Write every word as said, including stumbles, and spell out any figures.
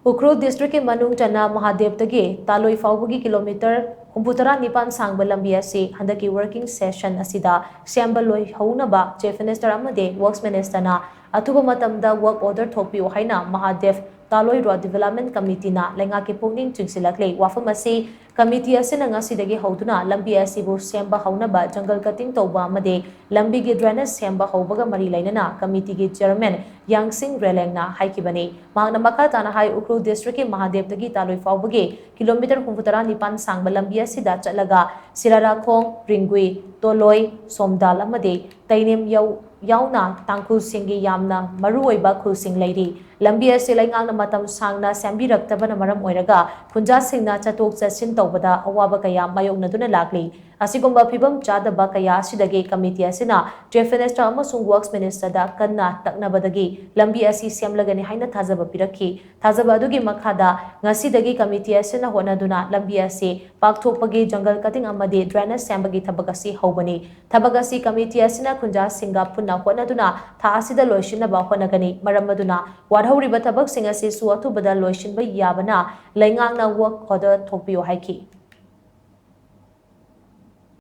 ꯎꯈ꯭ꯔꯨꯜ ꯗꯤꯁꯇ꯭ꯔꯤꯛꯀꯤ ꯃꯅꯨꯡ ꯆꯟꯅ ꯃꯍꯥꯗꯦꯕꯇꯒꯤ ꯇꯥꯂꯣꯏ ꯐꯥꯎꯕꯒꯤ ꯀꯤꯂꯣꯃꯤꯇꯔ ꯍꯨꯝꯐꯨꯇꯔꯥ ꯅꯤꯄꯥꯟ ꯁꯥꯡꯕ ꯂꯝꯕꯤ ꯑꯁꯤ ꯍꯟꯗꯛꯀꯤ ꯋꯔꯀꯤꯡ ꯁꯦꯁꯟ ꯑꯁꯤꯗ ꯁꯦꯝꯕ ꯂꯣꯏꯍꯧꯅꯕ ꯆꯤꯐ ꯃꯤꯅꯤꯁꯇꯔ ꯑꯃꯗꯤ ꯋꯔꯛꯁ ꯃꯤꯅꯤꯁꯇꯔꯅ ꯑꯊꯨꯕ ꯃꯇꯝꯗ ꯋꯔꯛ ꯑꯣꯔꯗꯔ ꯊꯣꯛꯄꯤꯌꯨ ꯍꯥꯏꯅ ꯃꯍꯥꯗꯦꯕ ꯇꯥꯂꯣꯏ ꯔꯣꯗ ꯗꯤꯕꯦꯂꯞꯃꯦꯟ ꯀꯃꯤꯇꯤꯅ ꯂꯩꯉꯥꯛꯀꯤ ꯄꯨꯛꯅꯤꯡ ꯆꯤꯡꯁꯤꯜꯂꯛꯂꯤ꯫ ꯋꯥꯐꯝ ꯑꯁꯤ ꯀꯃꯤꯇꯤ ꯑꯁꯤꯅ ꯉꯁꯤꯗꯒꯤ ꯍꯧꯗꯨꯅ ꯂꯝꯕꯤ ꯑꯁꯤꯕꯨ ꯁꯦꯝꯕ ꯍꯧꯅꯕ ꯖꯪꯒꯜ ꯀꯇꯤꯡ ꯇꯧꯕ ꯑꯃꯗꯤ ꯂꯝꯕꯤꯒꯤ ꯗ꯭ꯔꯦꯅꯦꯖ ꯁꯦꯝꯕ ꯍꯧꯕꯒ ꯃꯔꯤ ꯂꯩꯅꯅ ꯀꯃꯤꯇꯤꯒꯤ ꯆꯤꯌꯔꯃꯦꯟ ꯌꯥꯡꯁꯤꯡ ꯔꯦꯂꯦꯡꯅ ꯍꯥꯏꯈꯤꯕꯅꯤ꯫ ꯃꯍꯥꯛꯅ ꯃꯈꯥ ꯇꯥꯅ ꯍꯥꯏ, ꯎꯈ꯭ꯔꯨꯜ ꯗꯤꯁꯇ꯭ꯔꯤꯛꯀꯤ ꯃꯍꯥꯗꯦꯕꯇꯒꯤ ꯇꯥꯂꯣꯏ ꯐꯥꯎꯕꯒꯤ ꯀꯤꯂꯣꯃꯤꯇꯔ ꯍꯨꯝꯐꯨꯇꯔꯥ ꯅꯤꯄꯥꯟ ꯁꯥꯡꯕ ꯂꯝꯕꯤ ꯑꯁꯤꯗ ꯆꯠꯂꯒ ꯁꯤꯔꯥꯔꯥꯈꯣꯡ, ꯔꯤꯡꯒꯨꯏ, ꯇꯣꯂꯣꯏ, ꯁꯣꯝꯗꯥꯜ ꯑꯃꯗꯤ ꯇꯩꯅꯦꯝ ꯌꯧ-, ꯌꯥꯎꯅ ꯇꯥꯡꯈꯨꯜꯁꯤꯡꯒꯤ ꯌꯥꯝꯅ ꯃꯔꯨꯑꯣꯏꯕ ꯈꯨꯜꯁꯤꯡ ꯂꯩꯔꯤ꯫ ꯂꯝꯕꯤ ꯑꯁꯤ ꯂꯩꯉꯥꯛꯅ ꯃꯇꯝ ꯁꯥꯡꯅ ꯁꯦꯝꯕꯤꯔꯛꯇꯕꯅ ꯃꯔꯝ ꯑꯣꯏꯔꯒ ꯈꯨꯟꯖꯥꯁꯤꯡꯅ ꯆꯠꯊꯣꯛ ꯆꯠꯁꯤꯟ ꯇꯧꯕꯗ ꯑꯋꯥꯕ ꯀꯌꯥ ꯃꯥꯌꯣꯛꯅꯗꯨꯅ ꯂꯥꯛꯂꯤ꯫ ꯑꯁꯤꯒꯨꯝꯕ ꯐꯤꯕꯝ ꯆꯥꯗꯕ ꯀꯌꯥ ꯑꯁꯤꯗꯒꯤ ꯀꯃꯤꯇꯤ ꯑꯁꯤꯅ ꯆꯤꯐ ꯃꯤꯅꯤꯁꯇꯔ ꯑꯃꯁꯨꯡ ꯋꯔꯛꯁ ꯃꯤꯅꯤꯁꯇꯔꯗ ꯀꯟꯅ ꯇꯛꯅꯕꯗꯒꯤ ꯂꯝꯕꯤ ꯑꯁꯤ ꯁꯦꯝꯂꯒꯅꯤ ꯍꯥꯏꯅ ꯊꯥꯖꯕ ꯄꯤꯔꯛꯈꯤ꯫ ꯊꯥꯖꯕ ꯑꯗꯨꯒꯤ ꯃꯈꯥꯗ ꯉꯁꯤꯗꯒꯤ ꯀꯃꯤꯇꯤ ꯑꯁꯤꯅ ꯍꯣꯠꯅꯗꯨꯅ ꯂꯝꯕꯤ ꯑꯁꯤ ꯄꯥꯛꯊꯣꯛꯄꯒꯤ ꯖꯪꯒꯜ ꯀꯇꯤꯡ ꯑꯃꯗꯤ ꯗ꯭ꯔꯦꯅꯦꯖ ꯁꯦꯝꯕꯒꯤ ꯊꯕꯛ ꯑꯁꯤ ꯍꯧꯕꯅꯤ꯫ ꯊꯕꯛ ꯑꯁꯤ ꯀꯃꯤꯇꯤ ꯑꯁꯤꯅ ꯈꯨꯟꯖꯥꯁꯤꯡꯒ ꯄꯨꯟꯅ ꯍꯣꯠꯅꯗꯨꯅ ꯊꯥ ꯑꯁꯤꯗ ꯂꯣꯏꯁꯤꯟꯅꯕ ꯍꯣꯠꯅꯒꯅꯤ꯫ ꯃꯔꯝ ꯑꯗꯨꯅ ꯋꯥꯠꯍꯧꯔꯤꯕ ꯊꯕꯛꯁꯤꯡ ꯑꯁꯤꯁꯨ ꯑꯊꯨꯕꯗ ꯂꯣꯏꯁꯤꯟꯕ ꯌꯥꯕꯅ ꯂꯩꯉꯥꯛꯅ ꯋꯔꯛ ꯑꯣꯔꯗꯔ ꯊꯣꯛꯄꯤꯌꯨ ꯍꯥꯏꯈꯤ꯫